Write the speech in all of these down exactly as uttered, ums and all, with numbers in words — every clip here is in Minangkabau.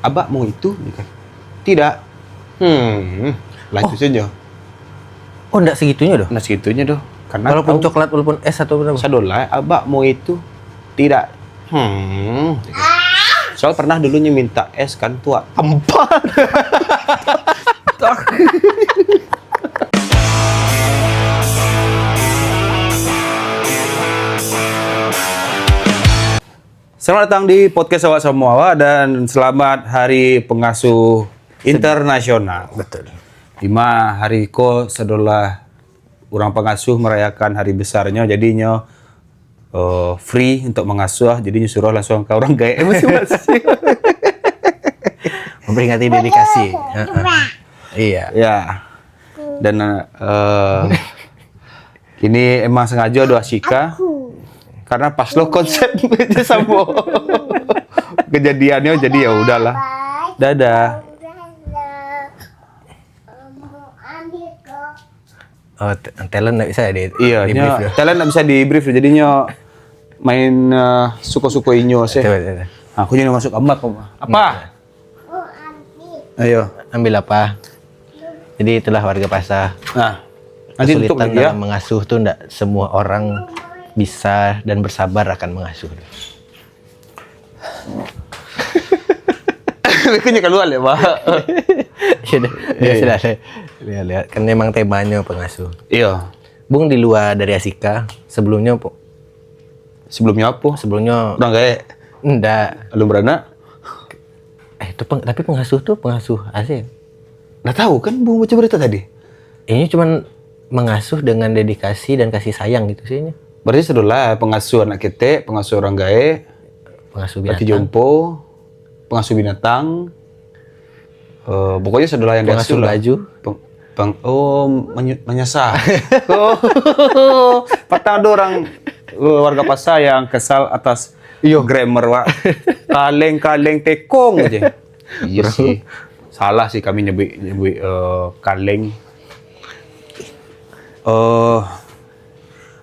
"Abak mau itu?" Dia kan, "Tidak." Hmm, lah itu sajo. Oh, ndak segitunyo doh? Ndak segitunyo doh. Karena walaupun tahu coklat, walaupun es atau apa? Sadolah, "Abak mau itu?" "Tidak." Hmm. Soal pernah dulunyo minta es kan, tuak tampar. Selamat datang di podcast awak semua, awak, dan selamat Hari Pengasuh Internasional. Betul. Di ma hari ko sadolah urang pangasuh marayakan hari besarnyo, jadinyo, eh, free untuk mangasuh, jadinyo suruh langsung ka urang gaek masing-masing. Memperingati dedikasi. Heeh. Iya. Ya. Dan, eh, ini emang sengajo ado Asika. Karena pas lo konsep je samo. Kejadiannyo, jadi ya udahlah. Dadah. Oh, t-, talent ndak bisa di, iyo, di-brief nyo, doh. Talent ndak bisa di-brief, jadinyo main, eh, suko-suko inyo sih. Betul, betul, betul. Nah, aku jadi masuk gambar kok. Apa? Iya. Ayo. Ambil apa? Jadi itulah warga Pasar. Nah, nanti tutup. Kesulitan lagi ya. Dalam mengasuh tuh ndak semua orang bisa dan bersabar akan mengasuh. Bikinnya keluar ya, Pak. Ya udah, ya, iya, sudah deh. Lihat-lihat. Kan memang temanya pengasuh. Iya. Bung, di luar dari Asika, sebelumnya po-, sebelumnya apa? Sebelumnya orang gaek? Ndak. Belum beranak? Eh, itu peng-, tapi pengasuh tuh pengasuh asli. Nggak tahu kan, Bung baca berita tadi? Ini cuman mengasuh dengan dedikasi dan kasih sayang gitu sih ini. Berarti sadolah pengasuh anak ketek, pengasuh orang gaek, pengasuh binatang. Jompo, pengasuh binatang. Eh, pokoknya sadolah yang diasuh lah. Pengasuh baju. Peng-, peng-, oh, menyu-, menyasar. Oh, patang ada orang, eh, warga Pasar yang kesal atas, iyo, grammar, Wak. Kaleng-kaleng tekong aja. Iya sih. Salah sih kami nyebut, nyebut, eh, kaleng. Eh,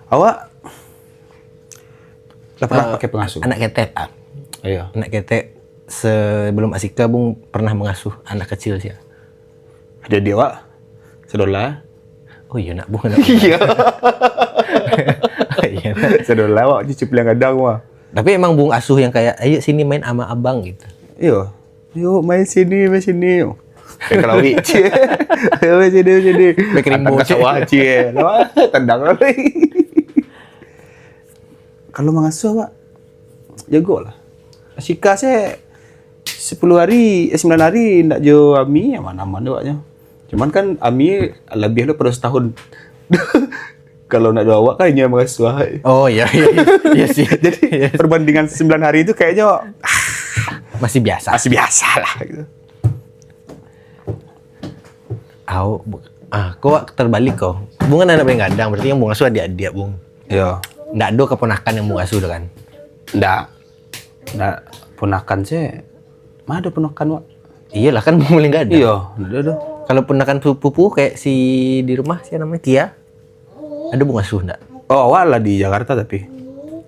awak lah pernah, eh, pakai pengasuh? Anak ketek, ah. Iya. Anak ketek, sebelum Asika, Bung pernah mengasuh anak kecil sih. Jadi awak, sadolah. Oh iya, nak, Bung, nak. Iya. Iya, nak. Sadolah awak cuci pilihan gadang, wah. Tapi emang Bung asuh yang kayak, "Ayo sini main ama abang," gitu. Iya. "Yuk, main sini, main sini." Main kelawik, cie. "Ayo, main sini, main sini." Main kerimbo, cie. Tandang ka sawah, cie. Tandang lah. Kalau mangasuh, Pak, jago lah. Asika se sepuluh hari, eh, sembilan hari ndak jo Ami, aman-aman jo awaknyo. Cuman kan Ami labiah lo pado setahun. Kalau ndak jo awak kan inyo mangasuh. Oh, iya, iya, iya. Iya sih. Jadi, iya, perbandingan sembilan hari itu kayaknya masih biasa. Masih biasa lah gitu. Au, bu-, ah, kok terbalik kau. Bung kan anak paling gadang, berarti yang Bung asuh adiak-adiak, Bung. Iya. Ndak ado keponakan yang Bung asuh tu kan? Ndak. Ndak, ponakan se, ma ado ponakan, Wak? Iyalah, kan Bung paling gadang. Iya, ndak ado, ado. Kalau ponakan pupu, kayak si di rumah, siapa namanya? Tia? Ado Bung asuh ndak? Oh, awak lah di Jakarta tapi.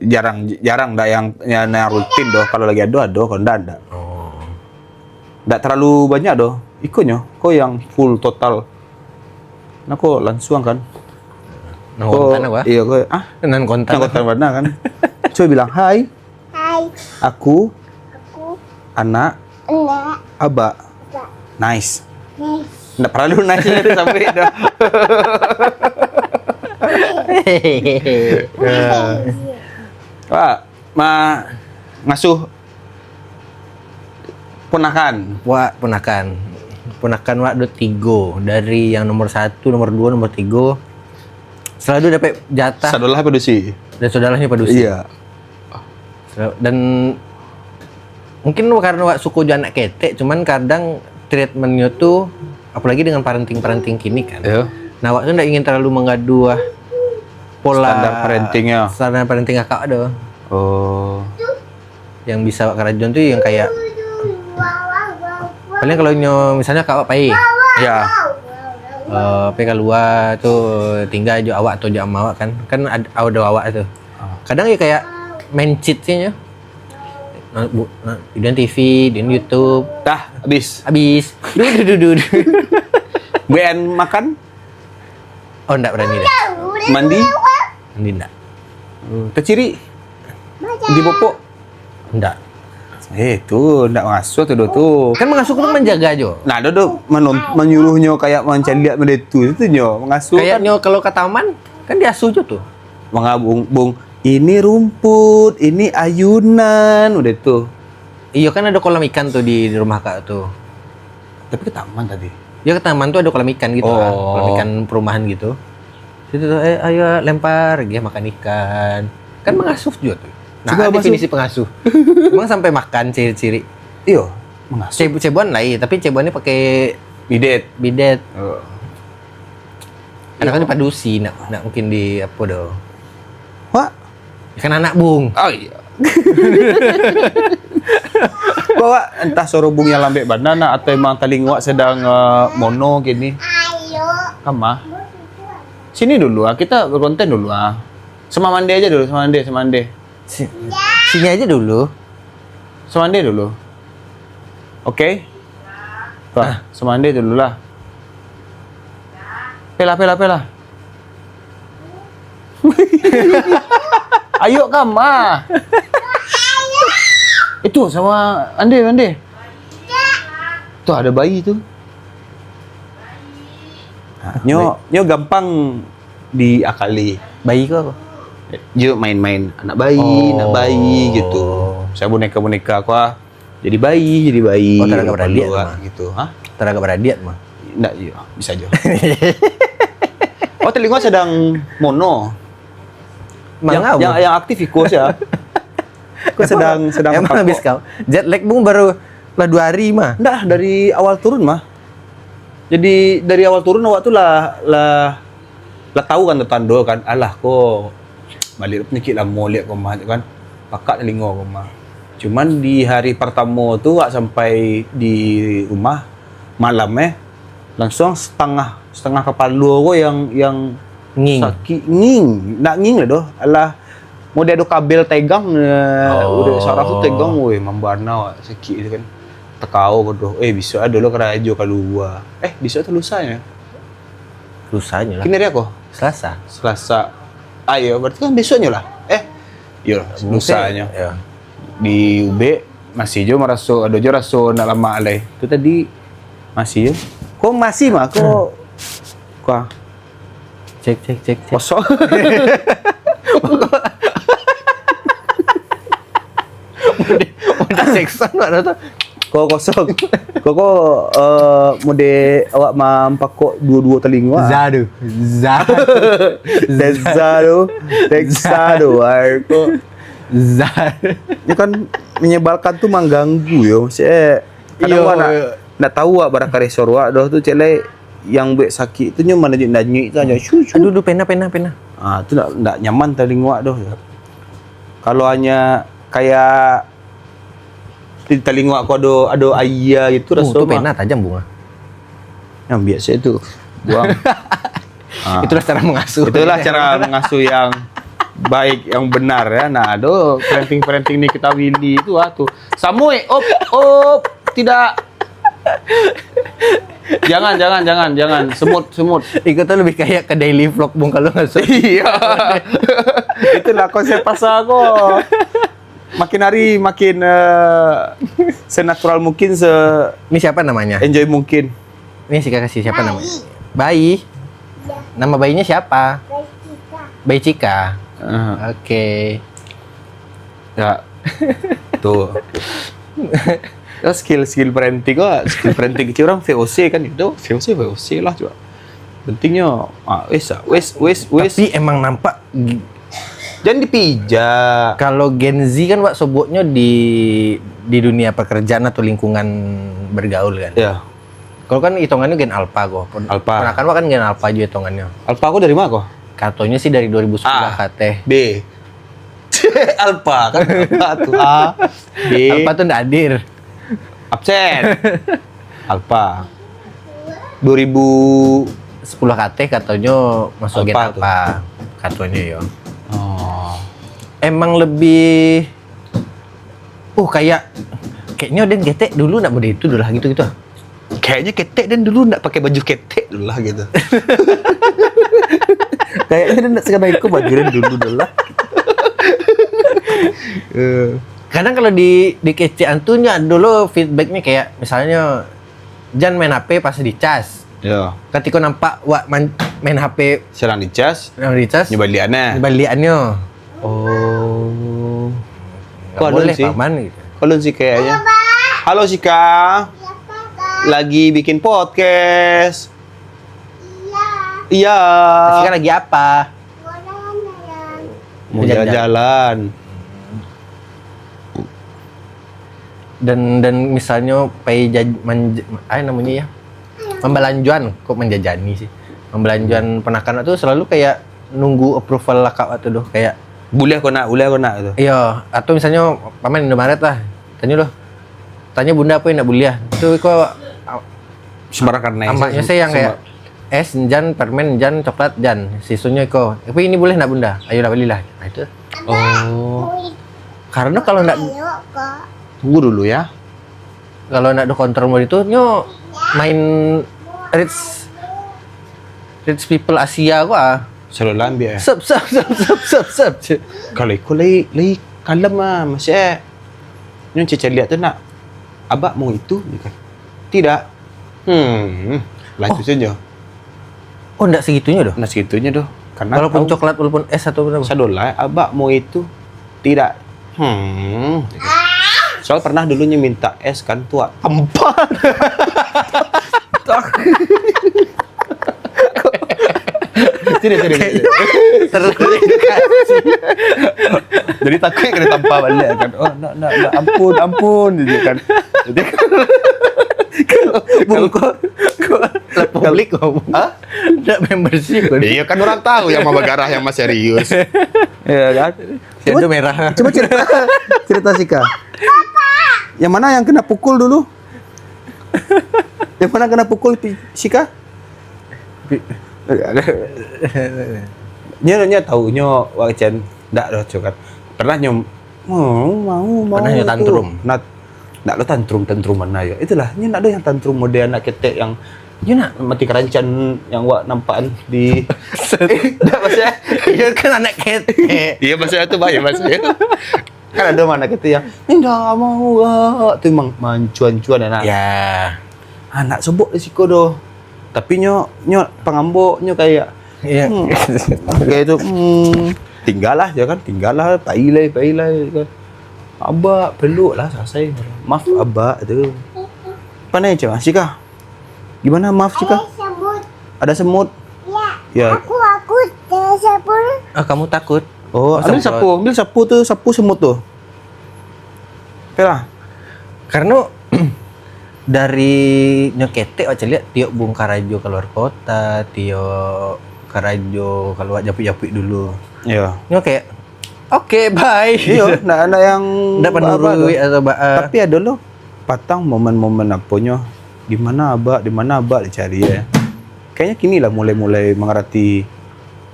Jarang, jarang ndak yang, yang, yang rutin doh. Kalau lagi ado, ado. Kalau ndak, ndak. Oh. Ndak terlalu banyak doh. Ikonyo, ko yang full total. Nah, ko langsung kan. Nan ko kontan apa? Iya, ko, ah? Nan kontan. Nan kontan bana kan. Cubo bilang, "Hai." Hai. Aku. Aku. Anak. Anak. Abak. Abak. Nice. Nice. Ndak paralu nice lah sampai dah. Wak, ma-, ngasuh ponakan. Wak, ponakan. Ponakan wak ado tigo. Dari yang nomor satu, nomor duo, nomor tigo. Selalu dapat jatah. Sadolah padusi. Dan saudarahnyo padusi. Iya. Dan mungkin karena wak suko jo anak ketek, cuman kadang treatmentnyo tu, apalagi dengan parenting-parenting kini kan. Iya. Nah, wak tu ndak ingin terlalu mengadu ah pola standar parentingnya. Standar parenting kakak tu. Oh. Yang bisa wak karajoan tu yang kayak, paling kalau nyo misalnya kakak wak pai. Ya. Eh, pai kalua tu tingga jo awak atau jo ama awak kan. Kan ad-, ado awak tu. Ah. Kadang ya kayak main cheat sih nyo. Nah, bu, nah, di T V, di YouTube. Dah, habis. Habis. Du, du, du, du, du. Buek makan? Oh, ndak berani dah. Mandi? Mandi ndak. Taciri? Di popok? Ndak. Eh, tu ndak mangasuh tu, doh, tu. Kan mangasuh tu menjaga jo. Nah, doh, doh, manon- manyuruhnyo kayak mancaliak model tu, itu nyo mangasuh kan. Kayaknyo kalau ka taman, kan diasuh jo tu. Mangabung, bung, ini rumput, ini ayunan, udah tu. Iyo, kan ada kolam ikan tu di, di rumah kak tu. Tapi ke taman tadi. Ya, ke taman tu ada kolam ikan gitu lah. Oh. Kolam ikan perumahan gitu. Situ tu, eh, ayo lempar, dia makan ikan. Kan mangasuh juga tu. Nah, Cuba definisi pengasuh. Emang sampai makan ciri-ciri. Iyo, mangasuh. Cebu-cebuan lah, iya, tapi cebuannya pakai Bidet. Bidet. Oh. Kadang kan dipadusi, nak, nak mungkin di apa doh. Wak? Kan anak bung. Oh iya. Kok, Wak, entah suaro bung yang lambek bana nak, atau emang talingo Wak sedang uh, mono kini? Kama? Sini dulu ah, kita berkonten dulu ah. Sama mandi aja dulu, sama mandi, sama mandi. Si- sini aja dulu. Sama mandi dulu. Oke? Tuh, sama mandi dulu lah. Pelah, pelah, pelah. Ayo kama. Itu sama ande, ande. Tuh ada bayi tu. Nyo, nyo gampang diakali. Bayi ko apa? Yo main-main anak bayi, anak bayi gitu. Saya boneka-boneka aku ah. Jadi bayi, jadi bayi. Oh, tak ada beradiak Perlu tu, ah, mah. Gitu, ha? Teragak beradiak mah. Ndak, iya, bisa aja. Oh, telinga sedang mono. Yang, Mangau. Yang, yang aktif ikut ya. Aku sedang sedang Emang berpakok. Habis kau. Jet lag bung baru lah dua hari mah. Ndak, dari awal turun mah. Jadi dari awal turun awak tu lah lah lah tahu kan tando kan, alah ko balik penyakit lamo lihat ko mah tu kan. Pakak telingo ko mah. Cuman di hari pertama tu awak sampai di rumah malam eh langsung setengah setengah kepala ko yang yang Nging. Sakit nging, nak nging lah doh. Alah, mau dia ada kabel tegang, eh, Oh. Udah saraf tu tegang, weh, mambana awak sakit tu kan. Tekau ko doh. Eh, besok ada lo karajo kalua. Eh, besok tu lusanya. Lusanya lah. Kini hari aku? Selasa. Selasa. Ah, iya, berarti kan besoknya lah. Eh, iya, lusanya. Ya. Di ubek masih jo maraso, ada jo raso nak lamak alai. Tu tadi masih jo. Kok masih mah, kok kok Cek cek cek cek. kosong. Udah seksan mana tu? Kok kosong. Kok kok eh, mode awak mampakok dua-dua telinga. Za tu. Za. Dan za tu. Teksa tu. Ai, kok Za. Itu kan menyebalkan tu mengganggu yo. Maksudnya kadang Iyo, awak nak iyo. nak tahu awak barangkali suara awak doh tu cek lai yang buat sakit tu nyo mananyuik-nanyuik tu aja. Syu, syu. Aduh, aduh, pena, pena, pena. Ah, tu nak nak nyaman telinga awak doh. Kalau hanya kayak di telinga awak ko ada ada aia gitu Oh, rasa tu mah. Pena tajam bunga. Yang biasa tu. Buang. Ah. Itulah cara mengasuh. Itulah cara mengasuh yang baik, yang benar ya. Nah, tu parenting-parenting ni kita Willy tu ah tu. Samuik, op, op, tidak. Jangan, jangan, jangan, jangan. Semut, semut. Ikut tu lebih kayak ke daily vlog bung kalau ngasuh. Iya. Itulah konsep pasal ko. Makin hari makin uh, senatural mungkin, se Ini siapa namanya? Enjoy mungkin. Ini sih kasih siapa namanya? Bayi. Nama bayinya siapa? Bayi Cika. Uh, Oke. ya. Tuh. Ya, skill skill parenting kok, skill parenting kecil orang V O C kan itu, V O C V O C lah coba. Pentingnya ah wes ah, wes wes wes. Tapi emang nampak gi- Jangan dipijak. Kalau Gen Z kan wak soboknya di di dunia pekerjaan atau lingkungan bergaul kan. Ya. Kalau kan hitungannya Gen Alpha kok. Pun- Alpha. Ponakan wak kan Gen Alpha juga hitungannya. Alpha aku dari mana kok? Katanya sih dari dua ribu sepuluh Ah. kateh. B. Alpha kan Alpha tuh A B. Alpha tuh ndak hadir. Absen. Alpha. Dua ribu. Sepuluh kateh katanya masuk Gen Alpha tuh. Alpha. Katanya ya. Oh. Emang lebih Oh, kayak, kayaknya den ketek dulu nak model itu dulu lah, gitu-gitu. Kayaknya ketek den dulu nak pakai baju ketek dulu lah, gitu. Kayaknya den nak sakadar iko baju den dulu dulu lah. Eh. Kadang kalau di, di kecekan tu nyo dulu feedbacknya kayak misalnya, "Jan main H P pas dicas." Yo. Katiko nampak wak man-, main H P. Sadang dicas. Sadang dicas. Nyo baliakannyo. Nyo baliakannyo. Oh. Nggak boleh, Paman, gitu. Halo, Sika, ya. Halo, Sika. Lagi bikin podcast. Iya. Sika lagi apa? Mau jalan-jalan. Dan, dan misalnyo pai jaj-, manj-, ai namonyo yo? Mambalanjoan, kok manjajani sih. Mambalanjoan ponakan tu salalu kayak nunggu approval akak tu doh, kayak, "Buliah ko nak, buliah ko nak," gitu. Iyo, atau misalnyo paman Indomaret lah, tanyo doh, "Tanyo bunda apo yang nak buliah." Tu iko, a-, Sembarang karena amaknyo sih yang kayak, "Es, jan, permen, jan, coklat, jan. Sisonyo iko. Tapi ini buliah nak bunda? Ayolah, balilah." Nah, itu. Oh. Karena kalau ndak, tunggu dulu ya. Kalau ndak ado kontrol model itu, nyo main rich, rich people Asia ko ah. Selalu lah ambiak, eh. Sep, sep, sep, sep, sep, sep. Kalau iko lai, lai kalem ah, masih, eh. Nyo cecek lihat tu nak, "Abak mau itu?" Dia kan. "Tidak." Hmm, lanjut saja. Oh, ndak segitunyo doh? Ndak segitunyo doh. Karena walaupun tahu coklat, walaupun es atau berapa? Sadolah, "Abak mau itu?" "Tidak." Hmm. Soal pernah dulunya minta es kan, tuak. Empat. Tidak, tidak, tidak. Terus. Jadi takut kena tampar balik kan. "Oh, nak, nak, nak, ampun, ampun," gitu kan. Jadi kalau bungkuk, kok lah publik kok. Hah? Ndak membership kan? Iya kan, orang tahu yang mau bergarah yang mah serius. Iya kan? Cuma, itu merah. Cuma cerita, cerita Sika. Yang mana yang kena pukul dulu? Yang mana kena pukul, Pi-, Sika? Pi- Nyo, nyo tahu, nyo wacan ndak doh, cuman pernah nyo mau, mau, mau. Pernah nyo tu tantrum. Nat-, ndak lo tantrum, tantrum mana yo. Itulah, nyo ndak ado yang tantrum model anak ketek yang, nyo nak mati karancak yang wak nampak di, eh, ndak, maksudnya. Iyo kan anak ketek. Iya, maksudnya tu baik, maksudnya. Kan ado mah anak ketek yang, "Indak mau, ah." Tu memang mancuan-cuan anak. Ya. Anak sobok di siko doh. Tapi nyo, nyo pangambok, nyo kayak, iya. Hmm. Kayak itu, hmm. Tinggal lah, ya kan? Tinggal lah, pai lai, pai lai, kan. Abak, peluk lah, selesai. "Maaf, Abak," tu. Pandai cewek, Sika. Gimana, maaf, Sika? Ada semut. Ada semut? Ya. Ya. Aku, aku, ada semut. Ah, kamu takut? Oh, oh, ambil sapu, ambil sapu tu, sapu semut tu. Oke lah. Karena dari nyo ketek, wak caliak tiok bungkar rajo kaluar kota, tiok karajo kaluar japuik-japuik dulu. Iya. Nyo kayak, "Oke, bye." Iya, ndak, ndak yang ndak apa-apa panurui tu. Atau ba-, eh. Tapi ado lo patang momen-momen aponyo, "Di mana abak, di mana abak?" dicari, ya. Kayaknya kini lah mulai-mulai mangarati,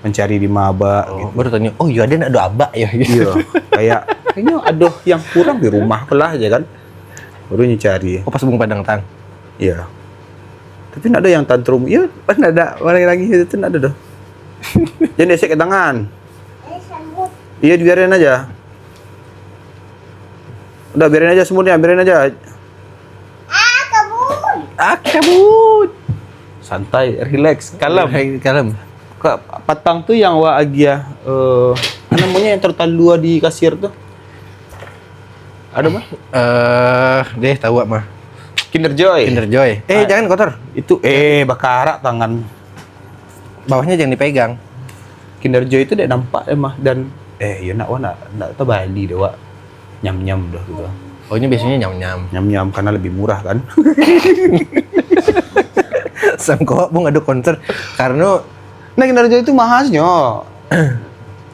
mencari di ma abak, oh, gitu. Baru tanyo, "Oh, iyo, ado nak ado abak, ya?" Gitu. Iya, kayak, kayaknya ado yang kurang di rumah ko lah, ya kan? Baru nyo cari. Oh, pas Bung Padang, tang? Iya. Tapi ndak ado yang tantrum. Iya, pas ndak ado, orang lagi itu ndak ado doh. Jangan diesek ke tangan. Iya, dibiarin aja. Udah, biarin aja semutnya, biarin aja. Ah, kabut. Ah, kabut. Santai, relax, kalem. Relax, kalem. Kak, patang tu yang wak agiah, eh, apa namanya yang tertalua di kasir tu? Ada mah? Eh, deh, tahu wak mah. Kinder Joy. Kinder Joy. Eh, ah, jangan kotor. Itu, eh, bakarak tangan. Bawahnya jangan dipegang. Kinder Joy itu dek nampak emang dan, eh, yo nak wak nak, nak tabali dek wak. Nyam-nyam doh gitu. Oh, ini biasanya nyam-nyam. Nyam-nyam karena lebih murah kan. Sangko pun ada konser karena, nah, Kinder Joy itu mahasnyo.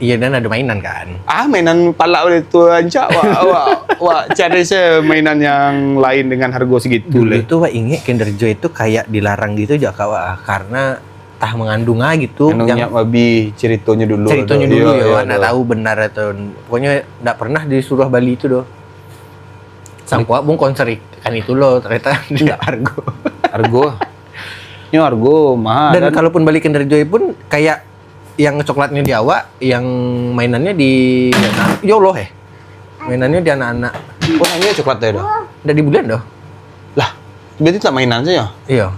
Iya, dan ada mainan kan. Ah, mainan palak udah tu ancak wak, wak, wak cari se mainan yang lain dengan harga segitu. Dulu leh. Tuh wak inget Kinder Joy itu kayak dilarang gitu jak kak wak, karena tah mengandung ah gitu. Anu, yang nyak babi ceritonyo dulu. Ceritonyo dulu, iya, yo, iya, nak tahu benar atau, pokoknya ndak pernah disuruh bali itu doh. Sangko bungkon sarikan itu lo, ternyata ndak argo. Argo. Nyo argo mahal. Dan kalaupun balikan dari Joy pun, kayak yang coklatnyo di awak, yang mainannyo di, ya Allah, eh. Mainannyo di anak-anak. Oh, hanyo coklat tu doh? Ndak dibulian doh. Lah, berarti tak mainan sajo? Iyo.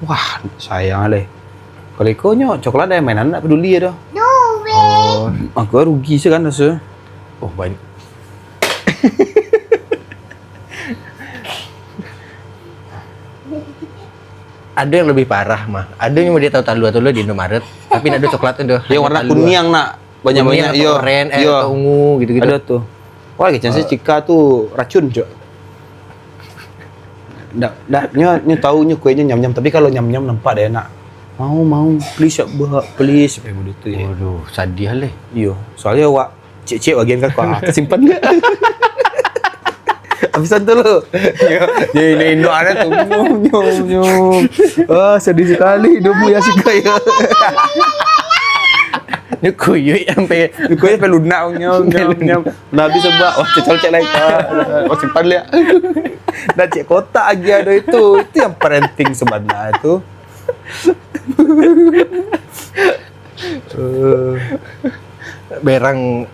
Wah, sayang leh. Kalau iko nyo coklat deh, mainan ndak peduli doh. Oh. Aku rugi sih kan rasa. Oh, banyak. Ado yang lebih parah mah. Ado yang dia tahu talua tu lo di Indomaret, tapi ndak ado coklatnyo doh. Yang warna kuniang nak. Banyak-banyak, iyo, oren, eh, iyo, atau ungu gitu-gitu. Ado tu. Wah, kecen sih, cika tu racun, Cok. Ndak, ndak, nyo, nyo tahu nyo kuenyo nyam-nyam, tapi kalau nyam-nyam nampak deh enak. "Mau, mau, please, ya, Bah, please," sampai begitu ya. Waduh, sadiah leh. Iyo, soalnyo awak cek-cek bagian kako, ah, tersimpan dia. Habisan tu lo. Yo, jadi inok-inok ada tu. Nyum, nyum, nyum. Ah, sedih sekali hidupmu ya, Sika, ya. Ni kuyuik sampai, ni kuyuik sampai lunak, nyum, nyum, nyum. Nah, habis sebab, wah, cocok cek lain. Ah, wah, simpan liak. Dah cek kotak lagi ada itu. Itu yang parenting sebenarnya tu. Eh, berang,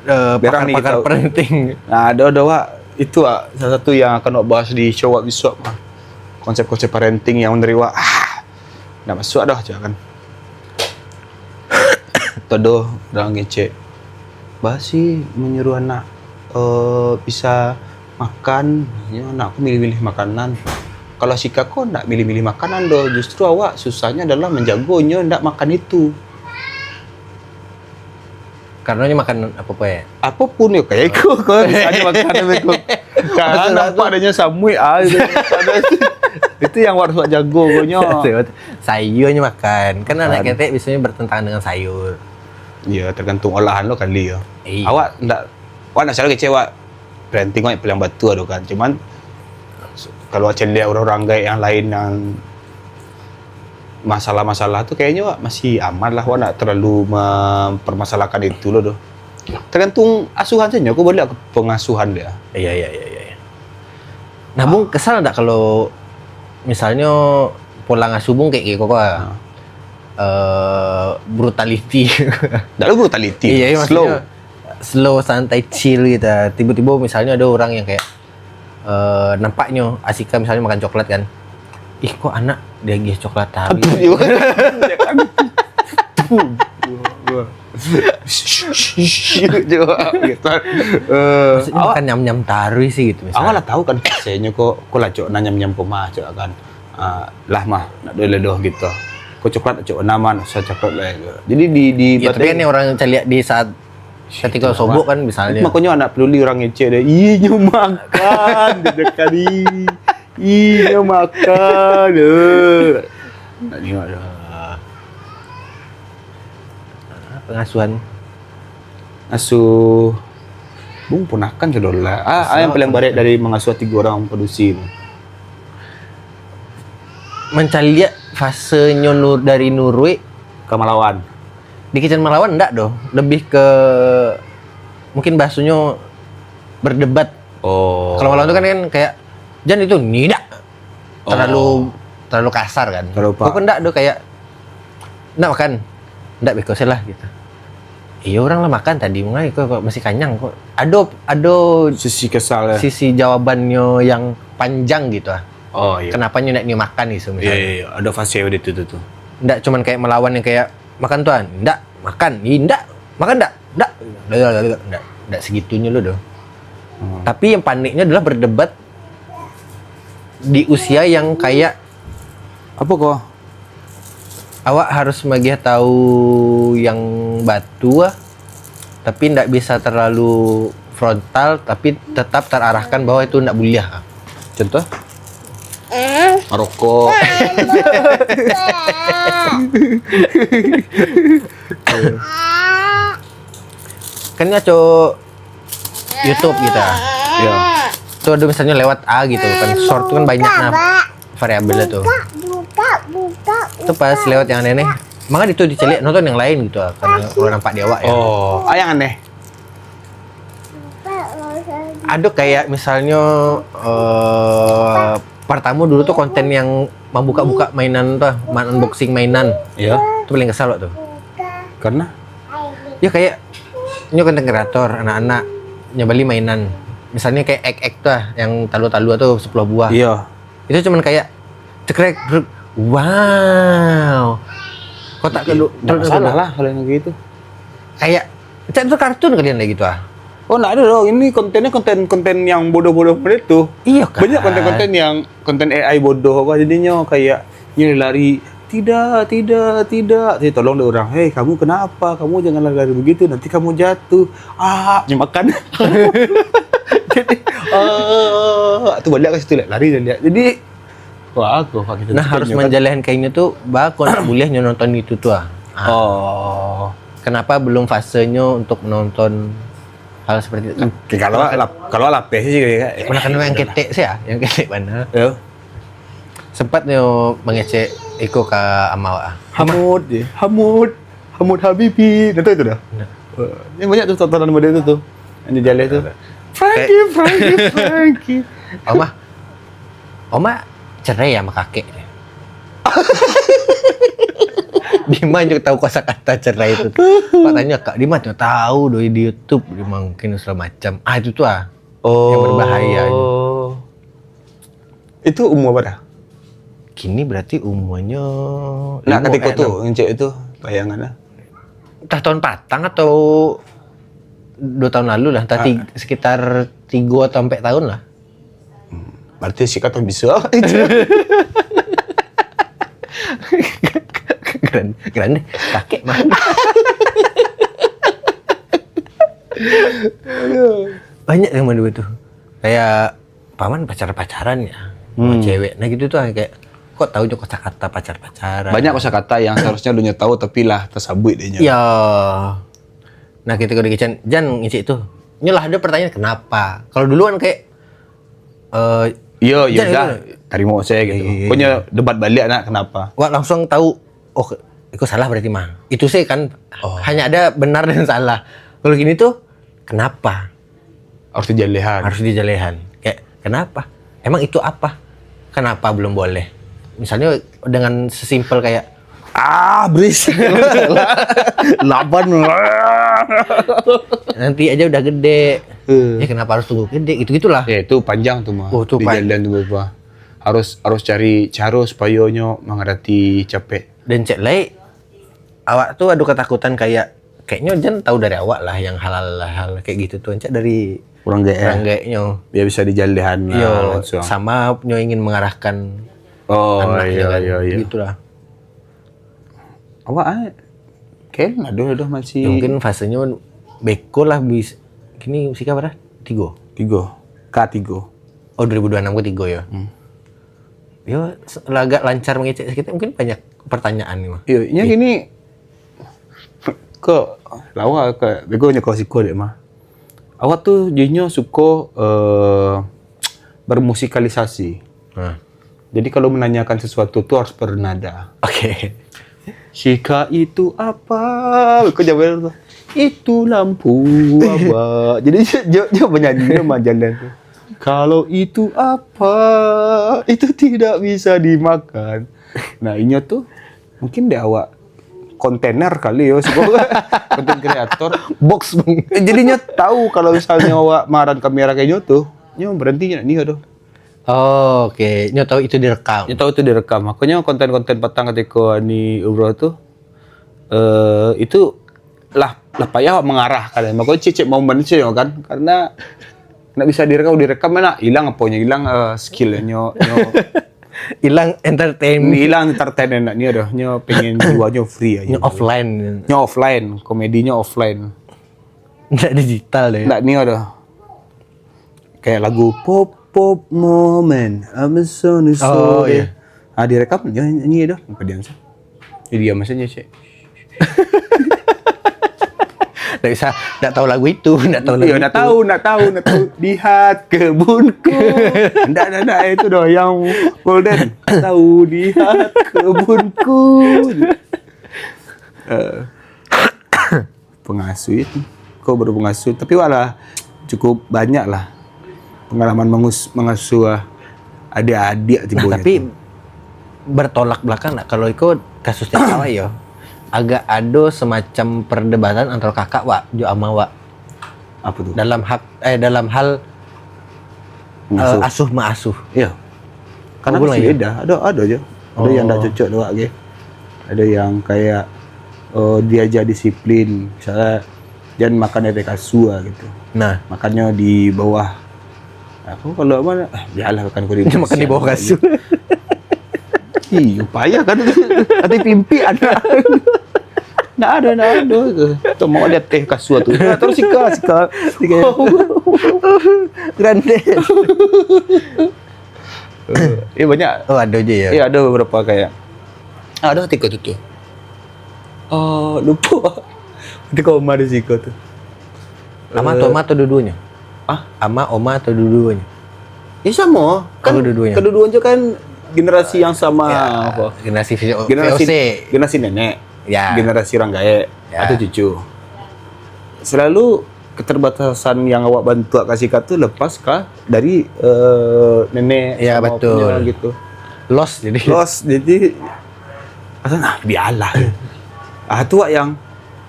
eh, berang ni pakar-pakar kita parenting. Nah, ado, ado, Wak. Itu, Wak, salah satu yang akan Wak bahas di show Wak besok, mah. Konsep-konsep parenting yang menurut Wak, ah, ndak masuk dah, cak kan. Todo urang ngecek. Basi menyuruh anak, eh, bisa makan, yo, anak ko milih-milih makanan. Kalau Sika ko ndak milih-milih makanan doh, justru awak susahnyo adalah manjagonyo ndak makan itu. Karena nyo makan apo-apo, ya? Apopun yo, kayak iko, kalau misalnyo makanan iko. Karena nampak adanya samuik, ah, itu. Itu yang harus awak jago, konyo. Sayur nyo makan. Kan anak ketek biasanya bertentangan dengan sayur. Iyo, tergantung olahan lo kali yo. Iyo. Awak ndak, awak ndak salah kecek, awak parenting awak paling batua tu kan. Cuman, kalau awak caliak urang-urang gaek yang lain yang masalah-masalah tu, kayaknyo awak masih aman lah, awak ndak terlalu mempermasalahkan itu lo tu. Tergantung asuhan sajo, ko baliak ke pengasuhan dia. Iyo, iyo, iyo, iyo. Nah, Bung, kesal ndak kalau misalnyo pola ngasuh Bung kayak, kayak koko, ah? Eh, brutality. Ndak ado brutality. Iyo, iyo, slow. Maksudnyo slow, santai, chill gitu. Tiba-tiba misalnyo ada orang yang kayak, eh, nampaknyo Asika misalnyo makan coklat kan. "Ih, kok anak diagiah coklat tadi?" Aduh, iyo. Jangan. Tuh. Coba gitu. Eh, maksudnyo awak makan nyam-nyam taruih sih gitu misalnyo. Awak lah tahu kan, biasonyo ko, ko lah cok nan nyam-nyam ko mah, cok kan. Ah, lah mah, nak doh lah doh gitu. Ko coklat cok nan mah, usah coklat lah gitu. Jadi di, di. Ya, tapi kan orang caliak di saat ketika sobok kan misalnyo. Makonyo anak peduli orang ngecek deh. Ih, nyo makan, dia kali. Ih, nyo makan. Eh. Nak tengok dah. Ah, pengasuhan. Asuh. Bung ponakan sudah lah. Ah, ah, yang paling barek dari mengasuh tiga orang padusi tu. Mancaliak fasenyo nur, dari nuruik ka malawan. Di kican malawan ndak doh, lebih ke mungkin bahasonyo berdebat. Oh. Kalau malawan tu kan, kan kayak, "Jan itu, ndak." Terlalu, oh, terlalu kasar kan. Terlalu pa- Pokok ndak doh kayak, "Ndak makan." "Ndak, beko se lah," gitu. "Iyo, urang lah makan tadi, mangai kok, kok masih kanyang kok." Ado, ado sisi kesal, ya. Sisi jawabannyo yang panjang gitu ah. Oh, iyo. Kenapanyo ndak nio makan gitu misalnyo. Iyo, iyo, iyo. Ado fase itu tu, tu. Ndak cuman kayak melawan yang kayak, "Makan tuan." "Ndak." "Makan." "Ih, ndak." "Makan ndak?" "Ndak." Ndak, ndak segitunyo lo doh. Hmm. Tapi yang paniknyo adalah berdebat di usia yang kayak. Apo ko? Awak harus magiah tahu yang batua, tapi ndak bisa terlalu frontal, tapi tetap terarahkan bahwa itu ndak buliah. Contoh? Marokok. Kan nyo cok YouTube gitu. Yo. Tu ado misalnyo lewat A gitu kan. Short tu kan banyak nah variabelnyo tu. Tu pas lewat yang aneh-aneh, manga itu dicaliak nonton yang lain gitu, karena kalau nampak di awak ya. Oh, ah, yang aneh. Ado kayak misalnyo, eh, partamo dulu tu konten yang mambuka-buka mainan tu, ma-, unboxing mainan. Iyo. Tu paling kesal tu. Karena? Yo kayak, nyo konten kreator, anak-anak, nyo bali mainan. Misalnyo kayak ek-ek tu lah, yang talua-talua tu sepuluh buah. Iyo. Itu cuman kayak, cekrek, bruk. Wow. Kotak kedua. Ndak masalah lah kalau yang gitu. Kayak, cak tu kartun kalian lagi tu ah. Oh, ndak ado doh. Ini kontennya konten-konten yang bodoh-bodoh model tu. Iyo kan? Banyak konten-konten yang, konten A I bodoh apa, jadinyo kayak, nyo lari, "Tidak, tidak, tidak." Jadi tolong dek urang, "Hei, kamu kenapa? Kamu jangan lari-lari begitu, nanti kamu jatuh." Ah, nyo makan. Jadi, ah, tu baliak ka situ, lari baliak. Jadi, wah, aku, wah, kita Nah, harus manjalehan kainyo tu, baa kok ndak buliah nyo nonton itu tu ah. Ah. Oh. Kenapa belum fasenyo untuk menonton hal seperti itu? Hmm, kalau lap-, kalau lapeh sih, kayak, eh, Mana kena yang sudah lah. Ketek sih ah, yang ketek mana? Yo. Sempat nyo mangecek iko ka ama awak ah. Hamud je, Hamud, Hamud Habibi, dah tahu itu dah? Ndak. Eh, ni banyak tu tontonan model tu tu. Yang di jaleh tu. Ndak, ndak. Frankie, Frankie, Frankie. Oma, Oma cerai sama kakek. Di mana tahu kosakata cerai itu? Pak tanya kak, di mana tahu doi di YouTube, di mungkin segala macam. Ah, itu tu ah. Oh. Yang berbahaya tu. Itu umur berapa dah? Kini berarti umurnya Nak limo katiko kayak tu, enam. Encik itu, bayangan lah. Entah tahun patang atau dua tahun lalu lah, entah Ah. ti-, sekitar tiga atau empat tahun lah. Hmm, berarti si kata bisa. Keren, keren deh. Kakek mah. Banyak yang model tu. Kayak Paman pacar-pacaran ya, Hmm. cewek. Nah gitu tuh kayak, kok tahu jo kosakata pacar-pacaran. Banyak kosakata yang seharusnya udah nyo tahu tapi lah tersabuik deh nyo. Ya. Nah, ketika dikecekan, Jan ngecek tuh. Nyolah ada pertanyaan kenapa. Kalau dulu kan kayak, eh, Yo, yo Jan dah, gitu. Tarimo saya gitu. Iya, iya, Pokoknya iya. Debat balik nak kenapa. Wak langsung tahu, oh, itu salah berarti mah. Itu sih kan Oh. hanya ada benar dan salah. Kalau gini tuh, kenapa? Harus dijalehan. Harus dijalehan. Kayak, kenapa? Emang itu apa? Kenapa belum boleh? Misalnya dengan sesimpel kayak, "Ah, berisik." Laban. Nanti aja udah gede. Eh. Ya, kenapa harus tunggu gede? Gitu-gitulah. Ya, itu panjang tuh, mah. Oh, tuh, Di pan- jalan tuh, Bapak. Harus, harus cari cara supaya nyo mengerti capek. Dan cek lain, awak tuh ada ketakutan kayak, kayaknya Jan tahu dari awak lah yang hal-hal kayak gitu tuh. Cak dari Orang gaek, eh? Orang gaeknyo. Biar bisa dijalehan lah Yo, langsung. Sama nyo ingin mengarahkan Oh, anak iya, kan. Iya, iya. Gitulah. Awak, ah, kan aduh, aduh, masih Ya, mungkin fasenya beko lah bis-, kini usia berapa? Tigo? Tigo. K tigo. Oh, dua ribu dua puluh enam ke tigo ya? Hmm. Yo, se-, agak lancar mengecek sedikit, mungkin banyak pertanyaan nih, mah. Iyo, nya Iya. gini, kok lawa ke, bego nyo kau siko dek, mah. Awak tu, jinyo suko, eh, bermusikalisasi. Nah. Jadi, kalau menanyakan sesuatu tu harus bernada. Oke. "Shika itu apa?" Kau jawab tu. "Itu lampu, Abah." Jadi, dia, dia, dia menyanyi, dia majalan tu. "Kalau itu apa? Itu tidak bisa dimakan." Nah, inyo tu, mungkin dek awak kontainer kali yo, sebab konten kreator. Box, Bang. Jadinya tahu kalau misalnya awak maran kamera kayak nyo tu, nyo berhenti nyo nak nio tu. Oh, oke. Nyo tahu itu direkam. Nyo tahu itu direkam. Makanya konten-konten patang ketika ni umroh tu, eh, itu lah, lah payah mengarah kan. Makanya cek-cek momen sih kan. Karena nak bisa direkam, direkam mana? Hilang apa nyo? Hilang, eh, skill nyo, nyo. Hilang entertain. Hilang entertain nak nio dah. Nyo pengen jiwa nyo free aja. Nyo offline. Nyo offline, komedi nyo offline. Ndak digital deh. Ndak nio dah. Kayak lagu pop pop moment, I'm a song Oh, sore. Iya. Ah, direkam, dia nyanyi dah. Apa dia macam? Dia diam macam je, cek. Ndak bisa, ndak tahu lagu itu, ndak tahu lagu Iya, ndak itu. tahu, ndak tahu, ndak tahu. Lihat kebunku. Ndak, ndak, ndak, itu dah yang Golden. Tahu lihat kebunku. Eh, pengasuh itu. Kau baru pengasuh, tapi walah cukup banyak lah. Pengalaman mangus-, mangasuah adik-adik tibo. Nah, tapi tu bertolak belakang nak kalau iko kasusnya awak yo, agak ado semacam perdebatan antara kakak wak jo ama wak. Apa tu? Dalam hak, eh, dalam hal, eh, asuh maasuh. Iya. Karena beda. Ada, ada aja. Ada yang tak cocok dek awak ge. Ada yang kayak, eh, diajar disiplin. Misalnya, jangan makan di atas kasur gitu. Nah. Makannya di bawah. Aku kalau apa, ah, biarlah makan kau di, makan di bawah kasur. Ih, payah kan. Ada pimpi ada. Ndak ada, ndak ada tu. Tu mau lihat teh kasur tu. Nah, terus sika, sika. Sika. Grande. Eh, banyak. Oh, ada je ya? Eh, ada beberapa kayak. Ah, ada tiga tu tu. Oh, lupa. Ketika Omar di siko tu. Ama atau, eh, Oma atau dua-duanya? Ah? Ama, Oma atau dua-duanya? Ya sama. Kan dua-duanya. Kedua-duanya kan generasi yang sama. Ya, apa? Generasi V O C. Generasi, generasi nenek. Ya. Generasi orang gaek. Ya. Atau cucu. Selalu keterbatasan yang awak bantuak ka siko tu lepas ka dari, eh, nenek. Ya, sama betul. Apunya gitu. Lost jadi. Lost jadi, asa, ah, biarlah. Ah, tu awak yang,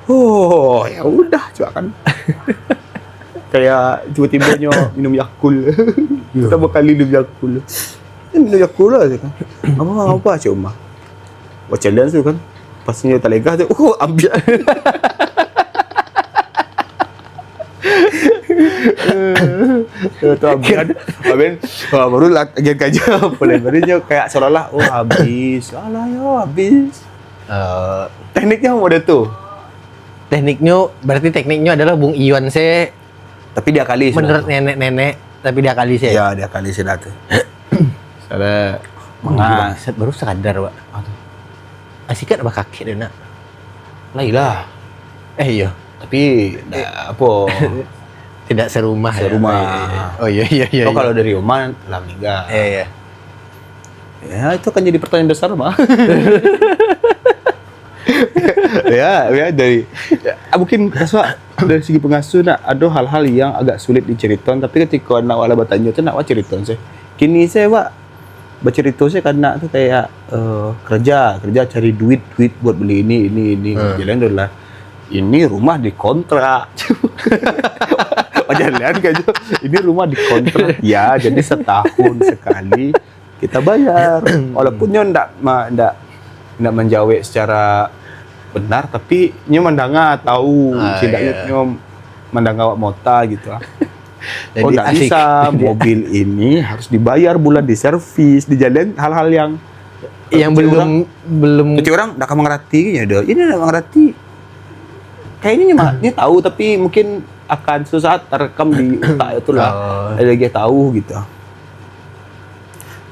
oh, ya udah, cuak kan. Kayak tiba-tibanyo minum Yakult. Iya. Pertama kali minum Yakult. Eh, minum Yakult lah, cakap. Apa, apa, cakap Omar. Wah, challenge tu kan. Pas nyo talegah tu, oh, ambiak. Eh, tu ambiak. Abis, wah, baru lah, agian kaja. Boleh, baru nyo kayak seolah-olah, oh, habis. Alah, yo, habis. Eh, tekniknyo model tu. Tekniknyo, berarti tekniknyo adalah Bung Iwan se. Tapi diakali sudah. Menurut tu. Nenek-nenek, tapi diakali se. Ya, diakali sudah tu. Salah. Mangas. Bangsat, baru sadar, Wak. Ah, tu. Asikat bakakek dia, nak. Lain lah. Eh, iya. Tapi, eh, dah, apa? Tidak serumah, ya? Serumah. Oh, iya, iya, iya. Oh, iya. Kalau dari rumah, lah meninggal. Iya, iya. Ya, itu akan jadi pertanyaan besar, mah. Ya, ya, dari, ya, mungkin, Kak Suak, dari segi pangasuah, nak, ada hal-hal yang agak sulit diceriton, tapi ketika anak wak lah batanyo tu, nak wak ceriton se. Kini se, wak, bacarito se ka anak tu kayak, eh, kerja, kerja cari duit, duit buat beli ini, ini, ini. Hmm. Jalan tu lah. Ini rumah dikontrak. Jalan kan je. Ini rumah dikontrak. Ya, jadi setahun sekali kita bayar. Walaupun nyo ndak ma-, ndak, ndak manjawek secara benar, tapi nyo mandanga tahu, ah, setidaknyo, iya, nyo mandanga awak mota gitu ah. Jadi, oh, ndak asik. Bisa, jadi mobil ini harus dibayar bulan, diservis, dijalan hal-hal yang, yang kecil belum, orang, belum kecil orang ndak akan mengerti kan ya, doh. Ini ndak mengerti. Kayaknya nyo ma-, nyo tahu, tapi mungkin akan suatu saat terekam di utak itulah. Oh. Ada lagi tahu gitu.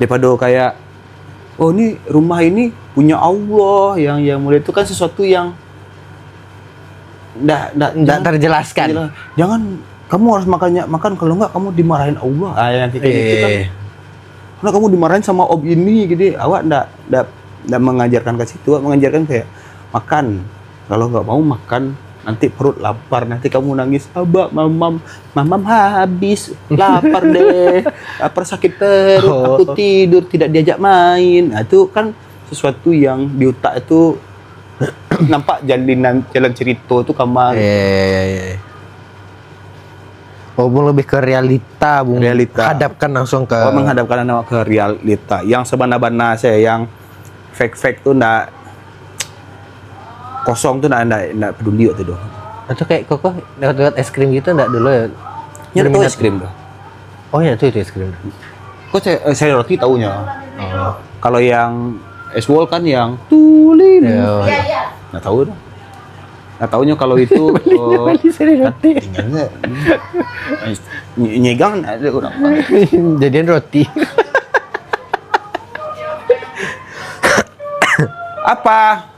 Daripada kayak, "Oh, ni rumah ini punya Allah," yang, yang model itu kan sesuatu yang ndak, ndak, ndak jangan terjelaskan. Jelas. "Jangan, kamu harus makannya, makan, kalau enggak kamu dimarahin Allah." Ah, yang kayak gitu kan. Eh. "Karena kamu dimarahin sama om ini," gitu. Awak ndak, ndak, ndak mengajarkan ke situ, awak mengajarkan kayak, "Makan. Kalau nggak mau makan, nanti perut lapar, nanti kamu nangis, 'Abak, mamam, mamam habis, lapar deh, lapar sakit perut, aku tidur, tidak diajak main.'" Nah, itu kan sesuatu yang di utak itu nampak jalinan, jalan cerita tu kama gitu. Iya, iya, iya, iya. Oh, Bung lebih ke realita, Bung. Realita. Hadapkan langsung ke. Oh, menghadapkan anak ke realita. Yang sabana-bana se, yang fake-fake tu ndak, kosong tu ndak, ndak, ndak peduli waktu tu. Atau kayak koko lewat-lewat es krim gitu ndak dulu ya? Nyo tahu es krim tu. Oh ya, tu, itu es krim tu. Kok saya, eh, saya roti tahunya. Oh. Kalau yang es wall kan yang tulin. Iya, iya. Nggak tahu dah. Nah, tahunya kalau itu, bali, oh, bali sari roti. Ingatnya, ny-, nyegang ada orang. Jadian roti. Apa?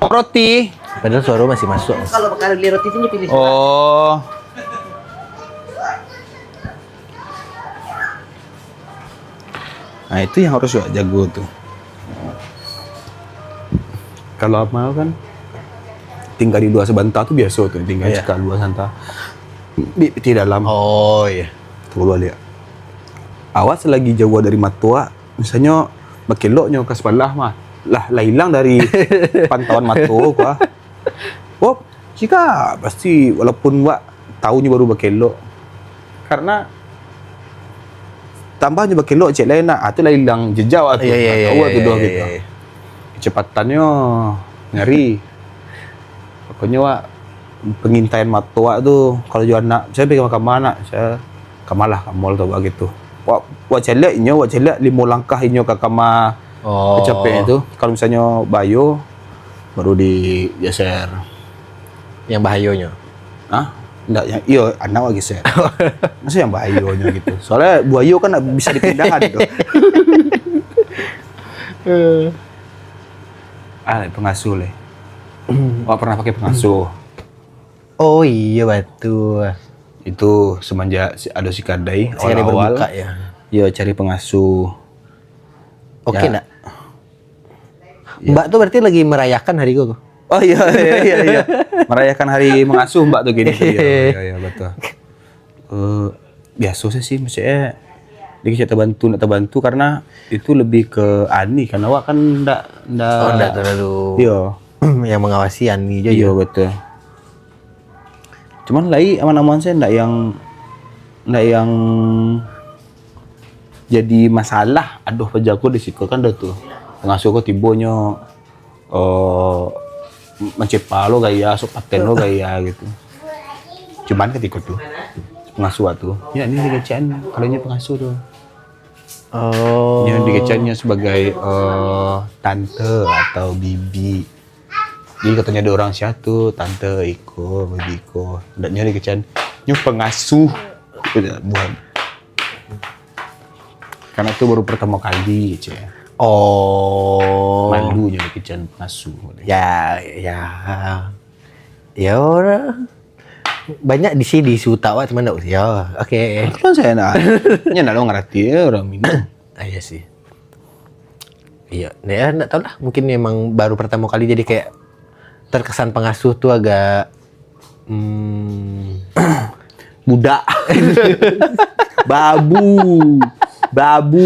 Roti. Padahal suara masih masuk. Kalau bakal beli roti tu, pilih. Oh. Nah, itu yang harus awak jago tu. Kalau Amal kan tinggal di luar sabanta tu biaso tu, tinggal, iya, cakak luar sabanta. Di pitih dalam. Oh, iya. Baru baliak. Awas lagi jauah dari mato, ah. Misalnyo, bakeloknyo ka sabalah mah. Lah, lah ilang dari pantauan mato ko, ah. Oh, cika, pasti walaupun wak tahunyo baru bakelok. Karena tambahnyo bakelok cek lain nak, ah, tu lah ilang jejak wak tu. Iya, iya, iya, tahu wak tu iya, doh iya, gitu. Iya. Kecepatannyo ngeri. Pokoknyo wak, pengintaian mato wak tu, kalau jo anak, saya pegang kamar anak, saya kamar lah, ka mall tu, wak gitu. Wak, wak caliak inyo, wak caliak limo langkah inyo ka kamar Oh. Kecapek itu. Kalau misalnyo bayo, baru digeser. Yang bahayonyo? Hah? Ndak, yang, iyo, anak wak geser. Masa yang bahayonyo gitu. Soalnya buayo kan ndak bisa dipindahan tu. Eh. Ah, pengasuh leh. Wak pernah pakai pengasuh? Oh iya, batul. Itu semenjak si, ado si kadai, si kadai awal-awal, berbuka, ya. Yo, cari pengasuh. Oke, ya. Nak. Ya. Mbak tu berarti lagi merayakan hari ko? Oh iya, iya, iya, iya. Merayakan hari mengasuh Mbak tu gini. Iya, iya, iya, betul. Eh, biaso sajo sih, maksudnya, dia kecek terbantu, nak terbantu karena itu lebih ke ani kan, awak kan ndak, ndak. Oh, ndak terlalu. Iya. Yang mengawasi ani jo. Iya, ya. Betul. Cuman lai aman-aman sajo, ndak yang, ndak yang jadi masalah. Aduh, paja ko di siko kan dah tu. Pengasuh ko tibonyo, eh, mancepa lo gaya, sok paten lo gaya gitu. Cuman katiko tu, pengasuh tu, ya, ini dikecekan kalau inyo pengasuh tu. Oh. Inyo dikecekan inyo sebagai, eh, tante atau bibi. Jadi katonyo ado urang sia tu, tante iko, bibi iko. Ndak nyo dikecekan, nyo pengasuh. Itu dah buat. Karena tu baru pertama kali, cek. Oh. Malu nyo dikecekan pengasuh. Ya, ya. Ya, orang. Banyak di sini, di utak awak, cuman ndak usah. Ya, oke. Kan saya nak. Nyo ndak lo ngerti ya, orang Minang. Ah, iya sih. Iya, ya, ndak tahu lah. Mungkin memang baru pertama kali, jadi kayak terkesan pengasuh tu agak, hmm, budak. Babu. Babu.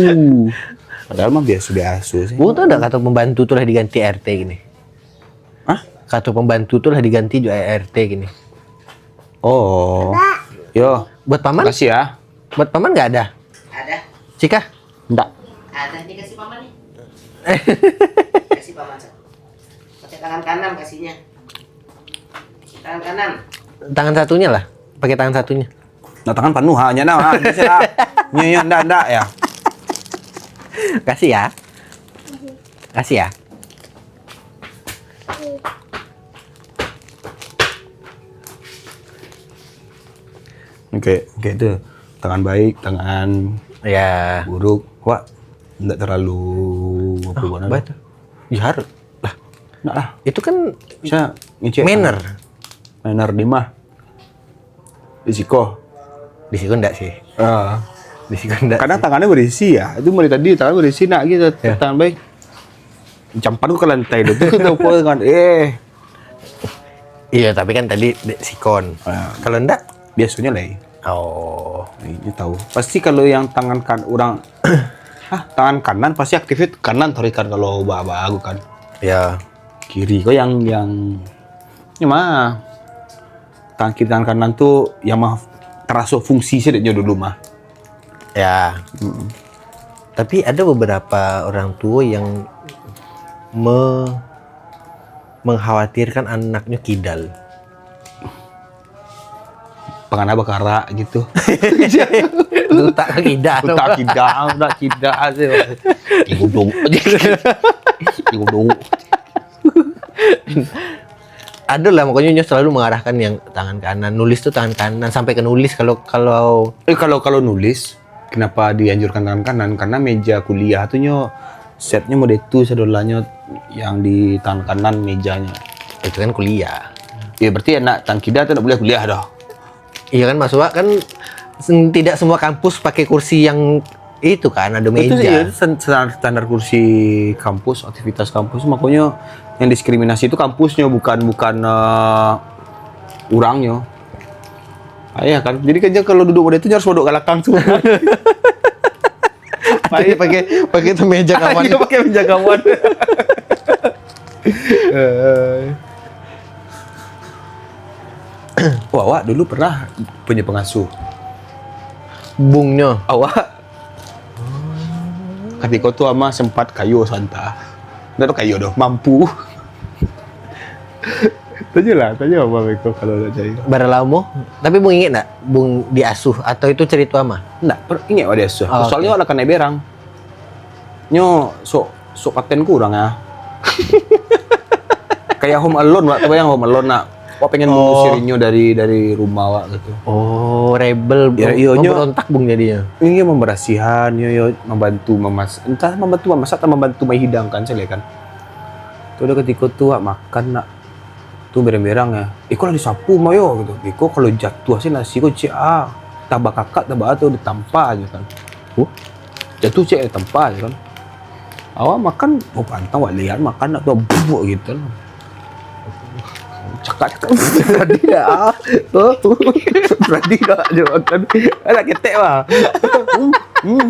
Padahal mah biasa-biasa sih. Wong tahu ndak kato pembantu tu lah diganti R T gini? Hah? Kato pembantu tu lah diganti jo R T gini. Oh. Yo. Buat paman? Makasih ya. Buat paman nggak ada? Ada. Cika? Ndak. Ada, nih kasih paman nih. Kasih paman satu. Pakai tangan kanan kasihnya. Tangan kanan. Tangan satunya lah. Pakai tangan satunya. Nah, tangan panuh, ha, nyana, ha, bisa, ha. Nyo, nyo, ndak, ndak, ya. Kasih ya. Kasih ya. Oke, oke, itu tangan baik, tangan, ya, buruk. Wak, ndak terlalu apa. Oh, banget. Baik tu. Ya, harus. Lah, ndak lah. Itu kan bisa ngecek manner. Manner di mah. Di siko. Di siko ndak sih. Ah. Di siko ndak. Kadang sih. Tangannya berisi ya. Itu mulai tadi tangan berisi nak gitu, ya. Tangan baik. Campan ku ke lantai dulu tu, tu apa tangan. Eh. Iya, tapi kan tadi di sikon. Ah. Kalau ndak? Biasanya lah. Oh. Ini tahu. Pasti kalau yang tangan kan orang, ah, tangan kanan pasti aktifnya kanan tarikan kalau ba-, ba-, aku kan. Ya. Kiri kok yang, yang, ini mah. Tangan kiri, tangan kanan tu yang mah terasa fungsi sediknya dulu mah. Ya. Mm-mm. Tapi ada beberapa orang tua yang me-, mengkhawatirkan anaknya kidal. Pangana bakarak gitu. Utak kidal. Utak kidal, utak kidal sih. Digudung. Digudung. Ado lah, pokoknya nyo selalu mengarahkan yang tangan kanan. Nulis tu tangan kanan, sampai ke nulis kalau, kalau Eh, kalau, kalau nulis, kenapa dianjurkan tangan kanan? Karena meja kuliah tu nyo, setnya model tu sadolahnyo yang di tangan kanan mejanya. Itu kan kuliah. Ya, berarti anak tangan kida tu ndak boleh kuliah dah. Iya kan, maksud awak kan sen-, tidak semua kampus pakai kursi yang itu kan, ada meja. Itu sih, iya, itu sen-, standar, standar kursi kampus, aktivitas kampus, makanya yang diskriminasi itu kampusnya, bukan, bukan, eh, urangnya. Ah, iya kan? Jadi kan kalau duduk model tu, harus duduk ka balakang tu. Atau dia pakai, pakai tu meja kawan. Dia pakai meja kawan. Eh. Oh, awak dulu pernah punya pengasuh? Bungnyo. Awak? Katiko tu Ama sempat kayo santa. Ndak tu kayo doh, mampu. Tanyolah, tanyo Ama beko kalau nak cari. Bara lamo? Tapi Bung ingat ndak, Bung diasuh atau itu cerita Ama? Ndak, per-, ingat awak diasuh. Oh, soalnyo oke. Awak lah kanai berang. Nyo sok, sok paten kurang ah. Kayak Home Alone, wak tabayang Home Alone nak. Wak pengen Oh. mengusir inyo dari, dari rumah wak gitu. Oh, rebel. Ya, iyo, nyo memberontak Bung jadinyo. Iyo memberasihan, iyo, iyo membantu memasak, entah membantu memasak atau membantu menghidangkan sajo kan. Tu ado katiko tu wak makan nak. Tu berang-berang ya. Iko lah disapu mah yo gitu. Iko kalau jatuh se nasi ko ciek ah. Tambah kakak tambah tu ditampa aja kan. Huh? Jatuh ciek ditampa aja kan. Awak makan, oh pantang wak lihat makan nak tu bubuk gitu. Cakak-cakak. Berani dah. Oh. Berani dah je makan. Anak ketek lah. Hmm. Hmm.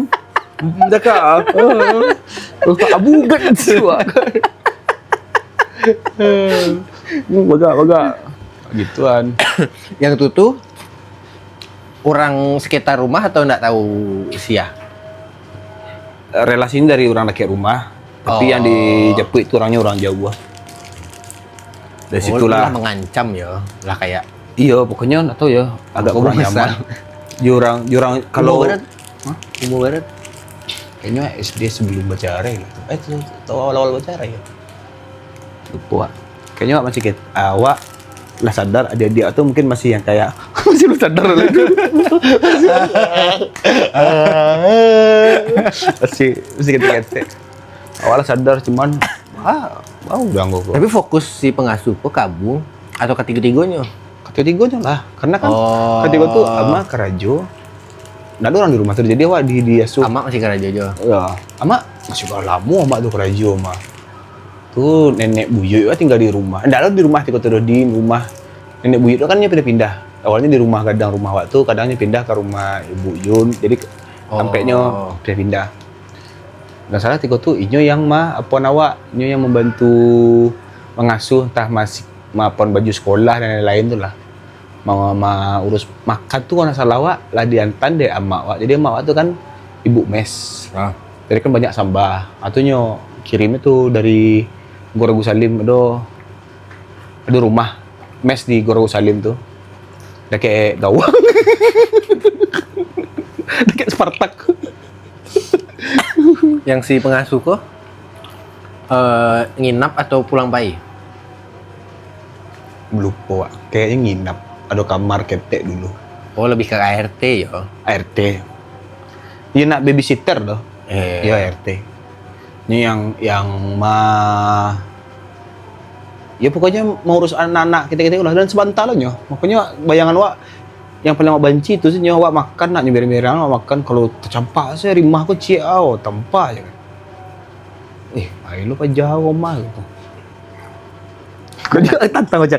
Hmm, cakak ah. Oh, tak abu kan siwak. Hmm, bagak, bagak. Gituan. Yang tu tu, orang sekitar rumah atau ndak tahu sia? Relasi ni dari orang dakek rumah, tapi Oh. yang dijapuik tu orangnya orang jauh lah. Dari Oh, situlah. lah mengancam ya, lah kayak Iyo, pokoknya ndak tahu ya, agak Aku kurang menyesal. nyaman. Di orang, di orang Umur kalau berapa? Hah? Umur berapa? Kayaknya S D sebelum bacarai lah. Eh, tu, tu awal-awal bacarai ya. Lupa, Wak. Kayaknya awak masih kit-, awak lah sadar, adik-adik tu mungkin masih yang kayak, masih belum sadar lagi. Masih, masih ketek-ketek. Awak lah sadar, cuman, ah, bau ganggu kok. Tapi fokus si pengasuh ko ka Abung atau katigo-tigonyo? Katigo-tigonyo lah. Karena kan Oh. katigo tu ama karajo. Ndak ada orang di rumah tu, jadi awak di, diasuh. Amak masih karajo jo? Ya, amak masih lamo amak tu karajo mah. Tu nenek buyuik awak tinggal di rumah. Ndak lah di rumah tiko tu doh, di rumah nenek buyuik tu kan dia pindah-pindah. Awalnya di rumah gadang rumah awak tu, kadang dia pindah ke rumah ibu Yun. Jadi Oh. tampeknyo pindah-pindah. Ndak salah tiko tu inyo yang ma-, apo awak, inyo yang membantu mengasuh, entah masih ma-, apo baju sekolah dan lain-lain tu lah. Ma-, ma-, urus makan tu kalau ndak salah awak lah diantan dek amak awak. Jadi amak awak tu kan ibu mes. Ah. Jadi kan banyak sambah. Ah, tu nyo kirimnyo tu dari Gorogu Salim ado, ado rumah mes di Gorogu Salim tu. Dakek gawang. Dakek Spartak. Yang si pengasuh ko, eh, nginap atau pulang pai? Lupo, Wak. Kayaknya nginap. Ado kamar ketek dulu. Oh, lebih ke A R T yo? A R T. Iyo nak babysitter doh. Eh. Iyo, A R T. Ini yang, yang ma-, ya pokoknya mengurus anak-anak kita-kita lah. Dan sabanta lah nyo. Makanya bayangan awak, yang paling awak banci tu sih, nyo awak makan nak nyo berang-berang, awak makan kalau tacampak se rumah ko ciek, au, tampa je kan. Eh, ai lo paja rumah gitu. Kau juga tantang macam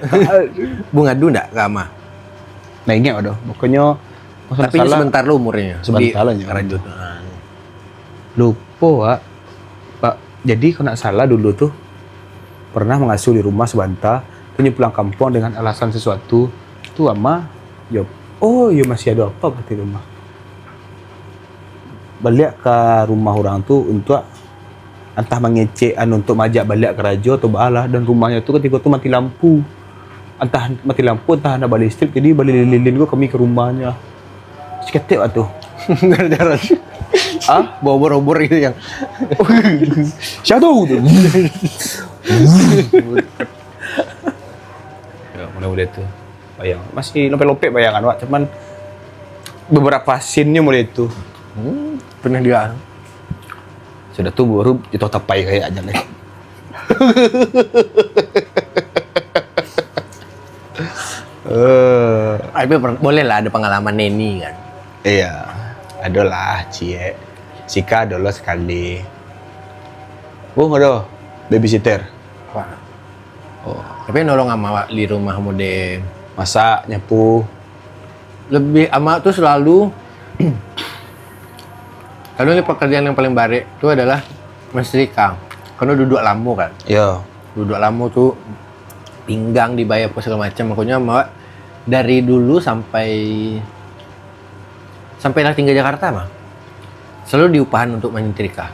Bung adu ndak ka ama? Nah, ingat ado. Pokoknya, Tapi salah, sebentar lo umurnyo. Sebentar lah, karajo tu. Ah. Lupo, Wak. Pak, jadi kalau ndak salah dulu tu, pernah mengasuh di rumah sabanta, tu nyo pulang kampuang dengan alasan sesuatu. Tu ama, yo, "Oh, yo masih ado apo?" kata rumah. Baliak ka rumah urang tu untuak antah mangecek, anu, untuak maajak baliak karajo atau baalah, dan rumahnyo tu katiko tu mati lampu. Antah mati lampu, antah ndak balistrik, jadi balilin-lilin ko kami ka rumahnyo. Saketek waktu. Gara-gara Ah? baobor-obor gitu yang Sia tu? Ya, mudah-mudahan tu. Bayang. Masih lopek-lopek bayangan awak, cuman beberapa scene-nyo mulai tu. Hmm, pernah dia. Sudah tu baru itu tapai kayak aja nih. Eh. Tapi per-, boleh lah ada pengalaman Neni kan? Iya, ado lah, ciek. Sika ado lo sekali. Oh, ado babysitter. Wah. Oh. Tapi nolong ama awak di rumah mode. Masak, nyapu. Lebih amak tu selalu, kalau ni pekerjaan yang paling barek tu adalah mensetrika. Karena duduk lama kan. Yo. Duduk lama tu pinggang dibayar apa segala macam. Makanya amak dari dulu sampai sampai lah tinggal Jakarta mah selalu diupahan untuk menyetrika.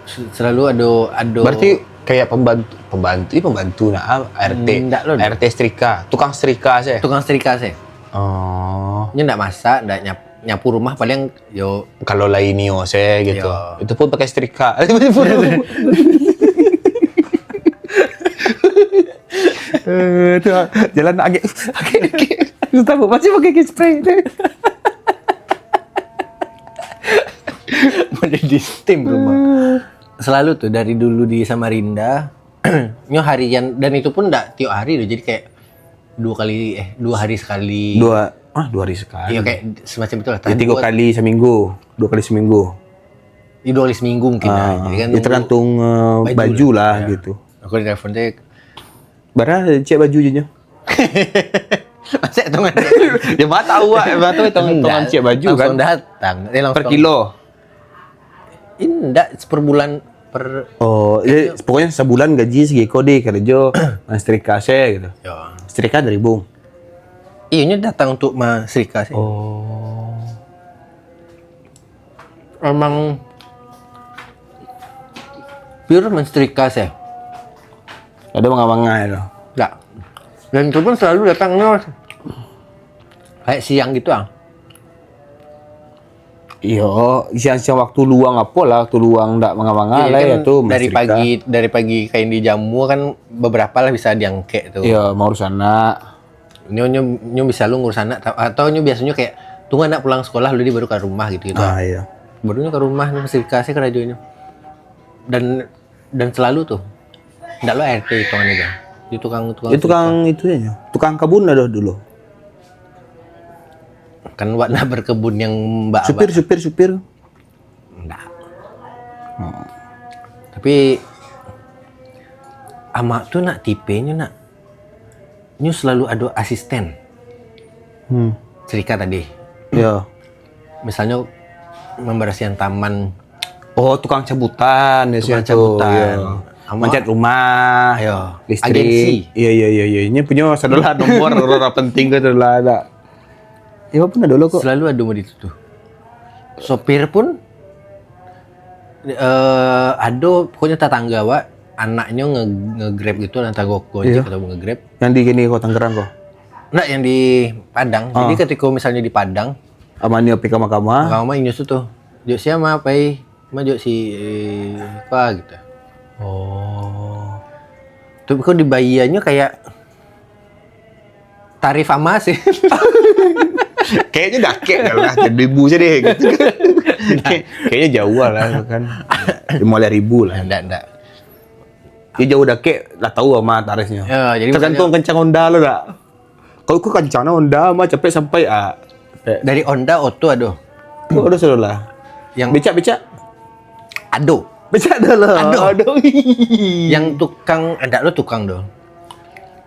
Se- Selalu ada ada Berarti kayak pembantu pembantu eh, pembantu nak ah, RT. Ndak lo. RT setrika, tukang setrika sih. Tukang setrika sih. Oh. Nya ndak masak, ndak nyap, nyapu rumah paling yo Kalau lainio sih gitu. Yo. Itu pun pakai setrika. Eh, tu ah, jalan agak agak agak. Susah buat macam pakai spray tu. Boleh di steam rumah. Selalu tuh dari dulu di Samarinda, nyo harian dan itu pun ndak tiap hari loh. Jadi kayak dua kali eh dua hari sekali. Dua ah dua hari sekali. Iya kayak semacam itulah. Ya, tiga kali seminggu, dua kali seminggu. Ya, dua kali seminggu mungkin lah. Ah, Jadi kan ya tergantung eh, baju baju lah. lah gitu. Aku di telepon teh Bara cek baju je nyo. Masa tong ada. Ya mah tahu ah, mah tahu tong tong cek baju kan. Langsung datang. Eh, langsung Per kilo. Indak per bulan per Oh, jadi pokoknya sebulan gaji segiko deh kerja setrika se gitu. Ya. Setrika dari bung. Iya, ini datang untuk mensetrika sih. Oh. Emang pure mensetrika sih. Ada manga-manga itu. Enggak. Dan itu pun selalu datangnya kayak siang gitu ah. Iyo, siang-siang waktu luang apo lah, waktu luang ndak manga-manga Jadi lah kan ya tu. dari Mensetrika. Pagi dari pagi kain dijamur kan beberapa lah bisa diangkek tuh. Iyo, mengurus anak. Nyo nyo nyo bisa lu ngurus anak ta- atau nyo biasanya kayak tunggu anak pulang sekolah lu dia baru ke rumah gitu gitu. Ah iya. Baru nyo ke rumah nyo mensetrika sih karajonyo. Dan dan selalu tuh. Ndak lo RT hitungannya kan. Di tukang tukang. Itu tukang itu ya. Tukang kabun ada dulu. Kan wak nak berkebun yang mbak Supir, supir, supir. Ndak. Oh. Tapi amak tu nak tipenya nak nyo selalu ada asisten. Hmm. Cerita tadi. Ya. Misalnya membersihkan taman. Oh, tukang cabutan ya Tukang situ. cabutan. Ya. Sama Mancat rumah, Ayo, listrik. Agensi. Iya iya iya iya. Ini punya saudara nomor orang penting ke saudara ada. Ya pun ada lo kok. Selalu ada model itu tuh. Sopir pun eh ada pokoknya tetangga wak anaknya nge nge-grab gitu lah tetangga aku Iya. Gojek atau nge-grab. Yang di gini kok Tangerang kok. Ndak yang di Padang. Jadi Ah. ketika misalnya di Padang, Amannya pi kama-kama. orang mah inyo tu. Jok siapa pai? Mah jok si eh, apa gitu. Oh. Tapi kok dibayarnya kayak tarif ama sih. Kayaknya dakek kan lah, jadi ribu saja deh gitu. Kayak- Kayaknya jauh lah kan. Lima belas ribu lah. Ndak ndak. Ya jauh dakek, lah tahu ama tarifnya. Ya, jadi Tergantung kencang Honda lo dak. Kalau kau kencang Honda mah capek sampai ah. Dari Honda Auto aduh. Oh, ada saudara. Yang Becak-becak. Aduh. Becak ada lah. Aduh. Aduh. Yang tukang, ada lo tukang doh.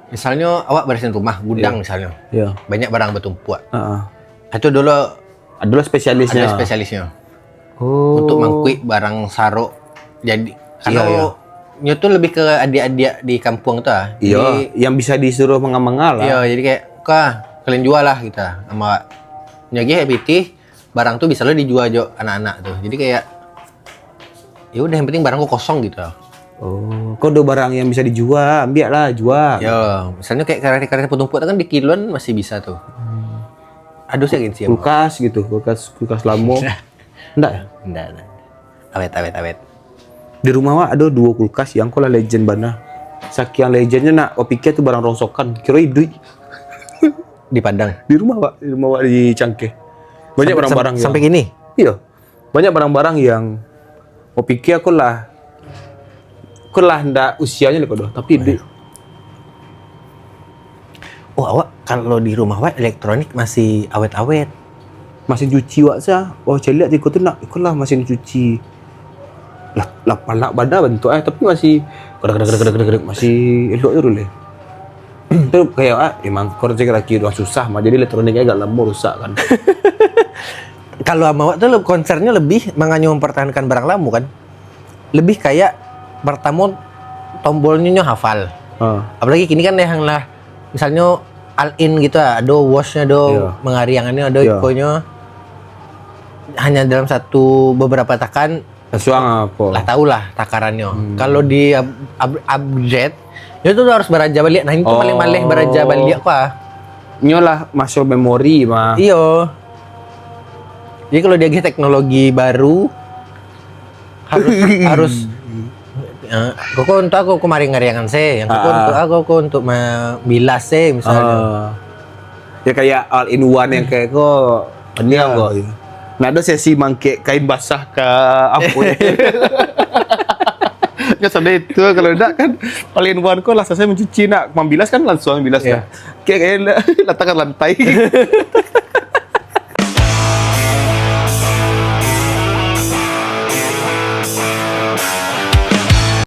Misalnya awak barisin rumah, gudang misalnya. Ya. Banyak barang bertumpuk. Heeh. Itu dulu Adalah spesialisnya. ada spesialisnya. Oh. Untuk mangkuik barang sarok. Jadi Iya, iya. kalau nyo tu lebih ke adik-adik di kampung tu ah. Iya, Jadi, yang bisa disuruh manga-manga lah. iya, jadi kayak kah kalian jual lah gitu. Sama nyagi pitih barang tu bisa lo dijual jo anak-anak tu. Jadi kayak ya udah yang penting barang kau kosong gitu. Oh, kau ada barang yang bisa dijual, ambil lah, jual. Ya, misalnya kayak karya-karya penumpuk tu kan di kiloan masih bisa tuh. Aduh saya gengsi. Kulkas gitu, kulkas kulkas lama. Enggak ya? Ndak, ndak. Awet, awet, awet. Di rumah awak ada dua kulkas yang kau lah legend bana. Saking legendnya nak, oh pikir tu barang rongsokan, kira iduik. Di Padang. Di rumah awak, di rumah awak di Cangkeh. Banyak barang-barang yang Sampai gini. Iya. Banyak barang-barang yang oh pikir aku lah aku lah ndak usianya lah kau dah, tapi iduik. Oh, awak kalau di rumah awak elektronik masih awet-awet. Masih cuci wak sa. Oh, celiak tiko tu nak. Iko lah masih cuci. Lah, lah palak bada bentuk eh, tapi masih kadang-kadang masih elok je dulu. Tu kayak, ah, emang kau cakap laki udah susah mah, jadi elektronik agak lamo rusak kan. Kalau sama awak tu le- concernnya lebih manganya mempertahankan barang lamo kan. Lebih kayak pertama tombolnya nyo hafal. Ha. Apalagi kini kan yang lah misalnya all in gitu lah, ada washnya, ada Iya. mengariangannya, ada Iya. ikonyo. Hanya dalam satu beberapa takan Suang apa? Lah tahu lah takarannya. Kalau di up, up, upgrade, itu tuh harus baraja balik. Nah, itu paling Oh. maleh baraja balik kok ah. Nyo lah muscle memory mah. Iyo. Jadi kalau dia teknologi baru harus harus eh, koko untuk aku kemarin ngariangan se, yang koko Ah. untuk aku koko untuk ma- bilas se misalnya. Ah. Ya kayak all in one yang kayak ko ini Ya. apa ya? Nah, ada sesi mangkek kain basah ke apa ya? Ya sampai itu kalau tidak kan all in one ko lah selesai mencuci nak membilas kan langsung bilas Ya. kan. Kayak kayak letakkan lantai.